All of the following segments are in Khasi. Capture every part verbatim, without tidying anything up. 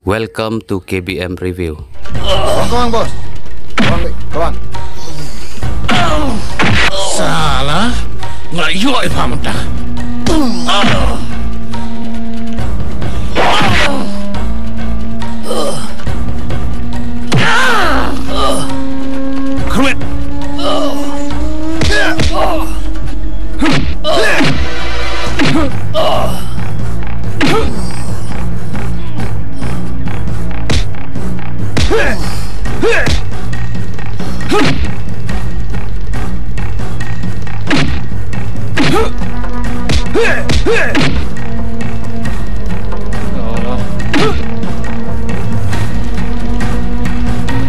Welcome to K B M Review. Come on, boss. Come on, come on. Sala, nga ïoh ïa pha mynta. Khuid.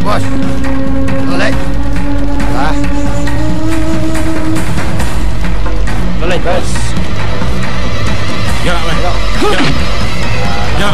Bos, balik. Ah. Balik, bos. Ya, weh. Ya. Ya.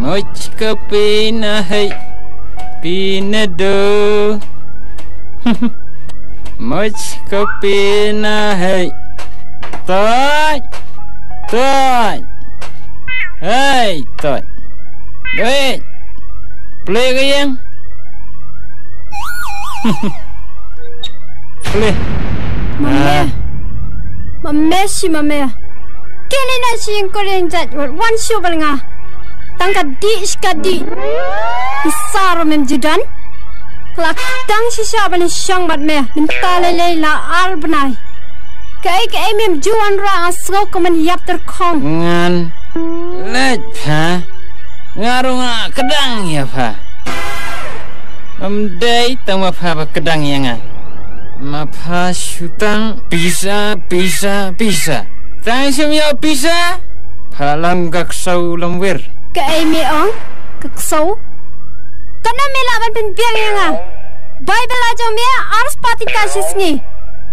मुझको पीना है, पीने दो। मुझको पीना है। Toit! Toit! Hei, Toit! Wei! Play ka ïing. Play. Mame. Ah. Mame shi mame. Kine na shi ïing kor ïing jait wat wan shu bal nga. Tang ka dih shi ka dih. Isa ro mem judan. Klak tang shisha ban shong bad me. Mynta lei lei la ar bnai. Kaei kaei mem ju wanrah nga sngew kum ban ïap tyrkhong. Ngan leit pha. Nga ruh nga kdang ïa pha. Ym dei tang ma pha ba kdang ïa nga. Ma pha shu tang pisa, pisa, pisa. Tang shu ïoh pisa. Pha lam ka ksew lam wir. Kaei me ong? Ka ksew? Katno me lah ban pynbiang ïa nga? Bai bela jong me ar spah tyngka shi sngi.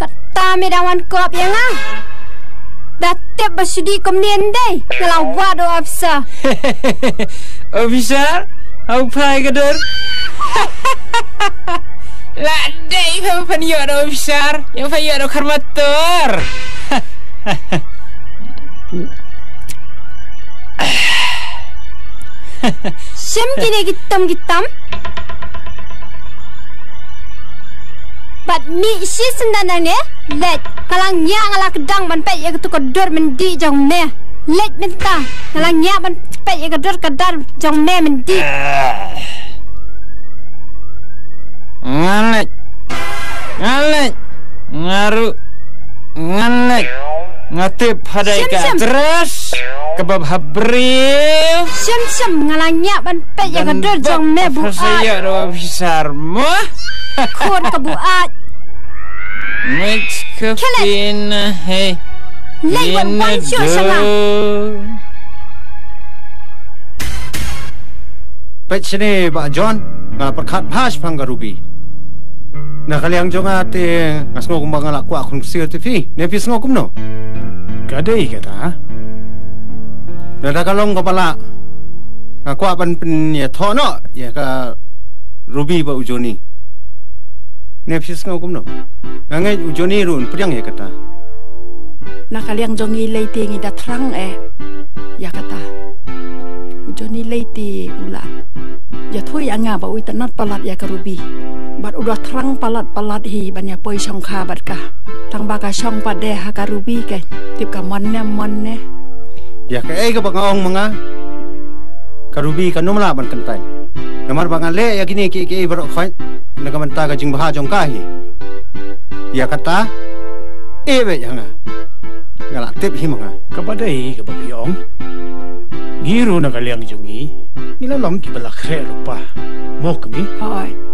Kata me dang wan kop ïa nga. Da tip ba shu dih kumne ndei. Nga la wad u officer. Officer? Hau phai ka dur. La dei pha phan ïoh da officer. Ïa pha ïoh da kharmator. Shim kine ki tam ki tam. Bad mih shi sendang nangne, leit, nga la ngiah nga la kdang ban peit ïa katu ka dur myndi jong me. Leit mynta, nga la ngiah ban peit ïa ka dur ka dar jong me myndi. Nga leit, nga leit, nga ruh, nga leit. Nga tip hadei ka actress kaba bha briew. Shim shim, nga la ngiah ban peit ïa ka dur jong me buaid. Ïa da officer mo. Khun ka buaid. Mech ka pin he. Lei wan wan shu sha nga. Peit shane Bah John. Nga pyrkhat bha shaphang ka Ruby. Na ka liang jong nga te nga sngew kumba nga la kwah khun ksiar te phi. Ne phi sngew kumno? Ka dei kata. Na da ka long kaba lah, nga kwah ban pynïathoh noh ïa ka Ruby bad u Johnny. Ne phi sngew kumno? Nga ngeit u Johnny ruh un pdiang ïa kata. Na ka liang jong ngi lei te ngi da thrang eh ïa kata. U Johnny lei te u la ïathuh ïa nga ba u itynnad palat ïa ka Ruby. Bad u da thrang palat palat hi ban ïa poi shongkha bad ka. Tang ba ka shong pat de ha ka Ruby ka. Tip ka mon ne mon ne. Ïa kaei kaba nga ong ma nga, ka Ruby kan ym lah ban kyntait. Namar ba nga leh ïa kine kiei kiei baroh khoit na ka bynta ka jingbha jong ka hi. Ïa kata, eh beit ha nga. Nga la tip hi ma nga. Kaba dei kaba phi ong. Ngi ruh na ka liang jong ngi, ngi la long kiba la khreh lypa. Mo kmie? Hooid.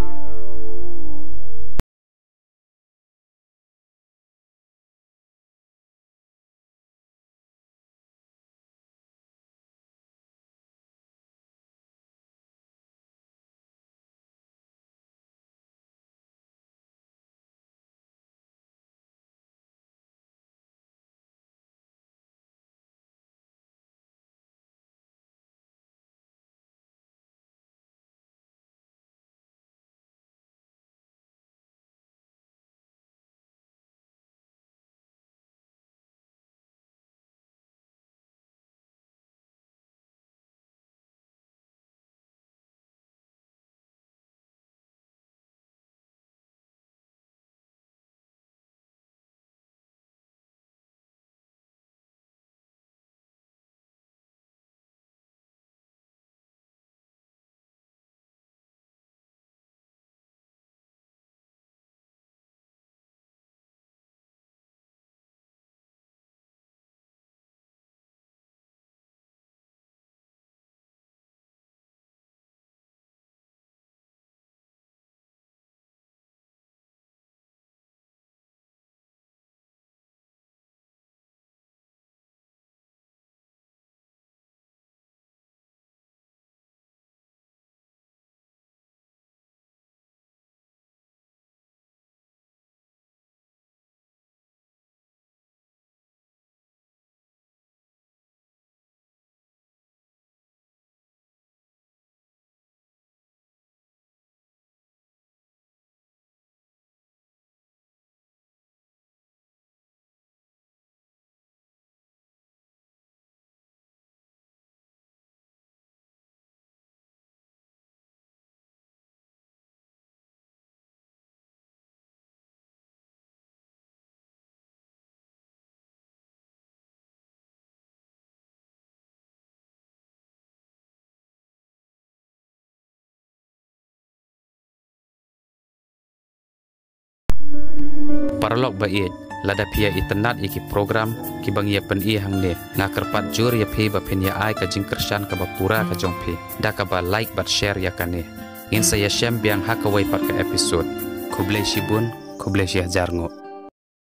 Paralok ba ïeit, lada phi ïa itynnad ïa ki program kiba ngi ïa pyni hangne, nga kyrpad jur ïa phi ba phin ïa ai ka jingkyrshan kaba pura ka jong phi da kaba like bad share ïa kane. Ngin sa ïashem biang ha kawei pat ka episode. Khublei shibun, khublei shihajar nguh.